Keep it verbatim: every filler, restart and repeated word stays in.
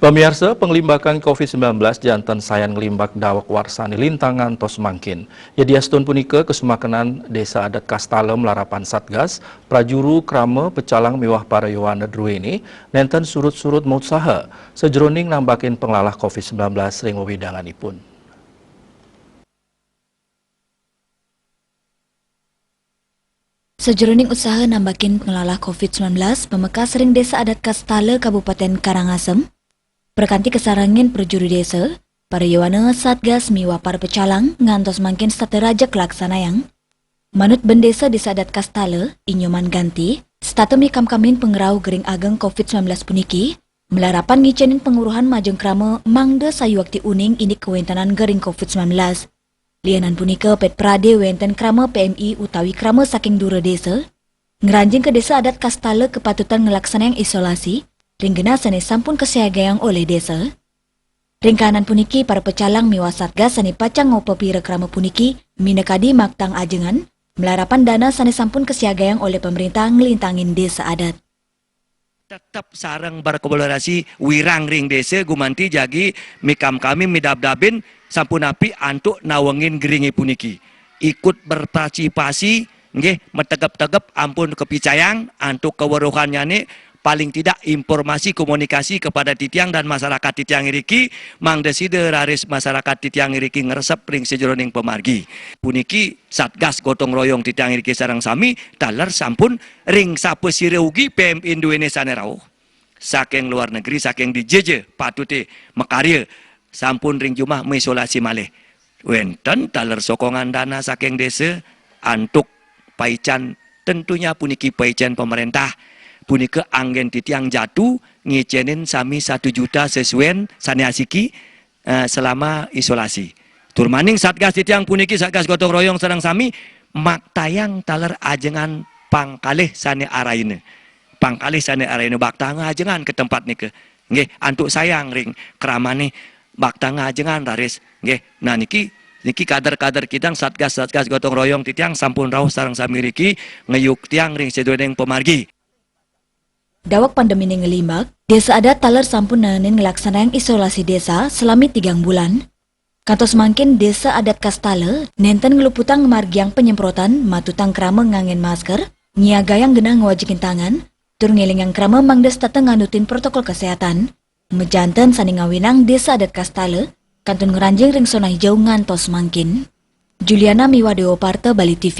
Pamiarsa, panglimbakan covid sembilan belas janten sayan nglimbak daweg warsa nilintang ngantos mangkin. Yadiastun punika, kasumakenan Desa Adat Kastala malarapan Satgas, prajuru krama, pecalang miwah para yowana druene nenten surut-surut mautsaha sajroning nambakin panglalah covid sembilan belas ring wewidanganipun. Sajroning usaha nambakin panglalah covid sembilan belas pamekas ring Desa Adat Kastala, Kabupaten Karangasem, prakanti kasarengin prajuru desa, para yowana, satgas miwah para pecalang ngantos mangkin setata rajeg kalaksanayang. Manut Bendesa Desa Adat Kastala, I Nyoman Ganti, setata mikamkamin pangrauh gering ageng covid sembilan belas puniki, malarapan ngicenin panguruhan majeng krama mangda sayuakti uning indik kawentenan gering covid sembilan belas. Lianan punika, pet prade wenten krama P M I utawi krama saking dura desa, ngranjing ka Desa Adat Kastala kapatutan nglaksanayang isolasi ring genah sane sampun kasiagayang olih desa. Ring kahanan puniki, para pecalang miwah satgas sane pacang ngopapira krama puniki minakadi maktang ajengan, malarapan dana sane sampun kasiagayang olih pamrintah nglintangin desa adat. Tetep sareng berkolaborasi wirang ring desa, gumanti jagi mikamkamin, midabdabin, sampun apik antuk nawengin geringe puniki. Ikut berpartisipasi, nggih, mategep-tegep ampun kapicayang antuk kaweruhannyane, paling tidak informasi komunikasi kepada titiang dan masyarakat titiang iriki, mangda sida raris masyarakat titiang iriki ngresep ring sajeroning pamargi. Puniki Satgas gotong royong titiang iriki sareng sami taler sampun ring sapasira ugi P M I duene sane rauh. Saking luar negeri, saking dija ja patute makarya, sampun ring jumah maisolasi malih. Wenten taler sokongan dana saking desa antuk paican, tentunya puniki paican pemerintah. Punika anggen titiang jatu ngicenin sami satu juta sesuén sane asiki, eh, selama isolasi. Tur maning satgas titiang puniki, satgas gotong royong sareng sami, maktayang taler ajengan pangkalih sane araina. Pangkalih sane araina, baktanga ajengan ka tempat nika. Nggih, antuk sayang ring kramane, baktanga ajengan raris. Nggih, nah niki, niki kader-kader titiang, satgas-satgas gotong royong titiang sampun rauh sareng sami riki, ngayuktiang ring sajeroning pamargi. Daweg pandemine nglimbak, Desa Adat taler sampun naenin nglaksanayang isolasi desa salami tigang bulan. Kantos mangkin Desa Adat Kastala nenten ngluputang ngamargiang panyemprotan, matutang krama nganggen masker, nyiagayang genah ngwajikin tangan, tur ngelingang krama mangda setata nganutin protokol kesehatan. Majanten sane ngawinang Desa Adat Kastala kantun ngranjing ring zona hijau ngantos mangkin. Juliana miwah Dewa Parta, Bali T V.